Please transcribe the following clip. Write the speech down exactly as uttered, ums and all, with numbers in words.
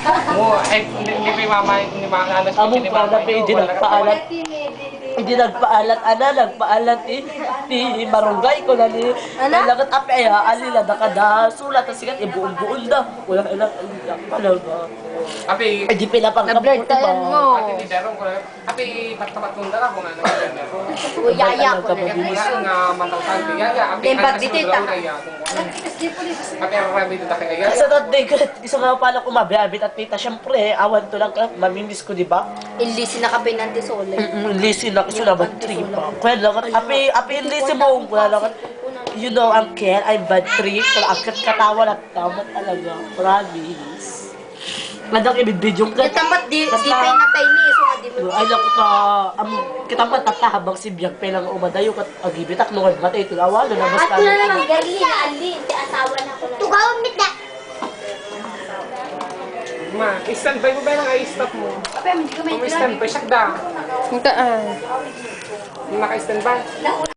Mo, eh, ni, ni, ni mama, ni ma-, ano, Amo ni pa, mama, napi, yun, hindi wala ka nagpaalat. Hindi nagpaalat, ana, nagpaalat, eh. Ti marunggay ko na ni, Ana? Kailangan api, ay, alila, da kada, sulat, tas sikat, ibuon-buon da. Wala, wala, wala, talaga. Api, Ay, di pinapangkap Na-blur ko, tayo diba? Mo. Ate, ni Darong ko na, api, patkapat mo na, kung ano, Darong. Uy, yaya ko na. Kaya nga, mataw-taw, yaya, api, Then, ano, ba't kasi dito, magulaw ta? Kaya, kung ano. Api, ang rabi dito, kaya, yaya. Sa tatay ko, Isu nga pala ko mabiabit at tita, syempre, awan to lang ka, mamimiss ko, di ba? Ilisi na ka pinantisolay. Mm, ilisi na kasi na bad trip pa. Kaya lang, api, api, ilisi mo, wala lang. You know, uncle, I'm bad trip. Wala, agkat katawa lang tama talaga. Promise. Madang ibibidyo ka. Yung tambat di, di pa yung natay ni, so, di mo. Ay, naku, ta, am, kita matatta habang si Biag pa lang umadayo, kat, agibitak, no, matay, tulawa, no, nabas At ka ko na lang. Naman, Garlin, Alin, ti asawa na ko na. Tugaw, mit na. Ma, standby mo ba lang ay stop mo? Apa, hindi ko may Kung standby, siya da. Ang taan. Naka-standby.